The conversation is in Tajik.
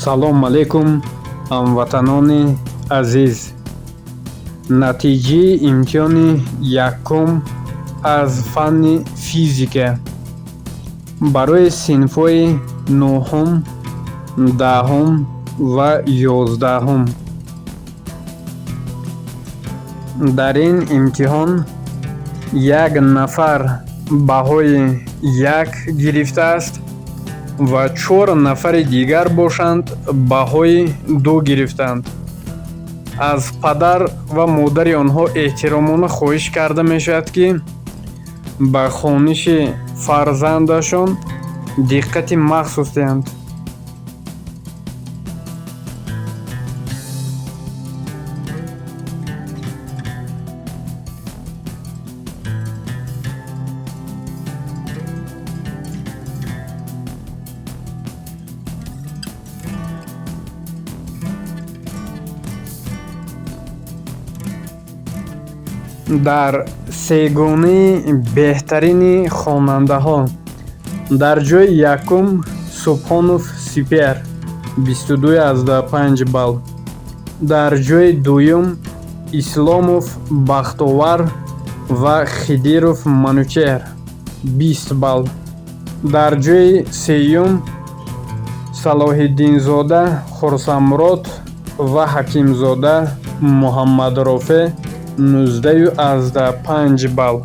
Салом алейкум, ҳамватанони азиз. Натиҷаи имтиҳони якум аз фанни физика барои синфҳои нӯҳум, 10-ум ва 11-ум. Дар ин имтиҳон як нафар баҳои 1 гирифтааст ва 4 нафари дигар бошанд баҳои 2 гирифтанд. Аз падар ва модари онҳо эҳтиромона хоҳиш карда мешавад, ки ба хониши фарзандашон диққати махсус диҳанд. Дар сегонаи беҳтарини хонандаҳо дар ҷои якум Субҳонов Сипер 22,5 балл, дар ҷои дуюм Исломов Бахтовар ва Хидиров Манучеҳр 20 балл, дар ҷои сеюм Салоҳиддинзода Хурсамурод ва Ҳакимзода Муҳаммадрофеъ 19,5 балл.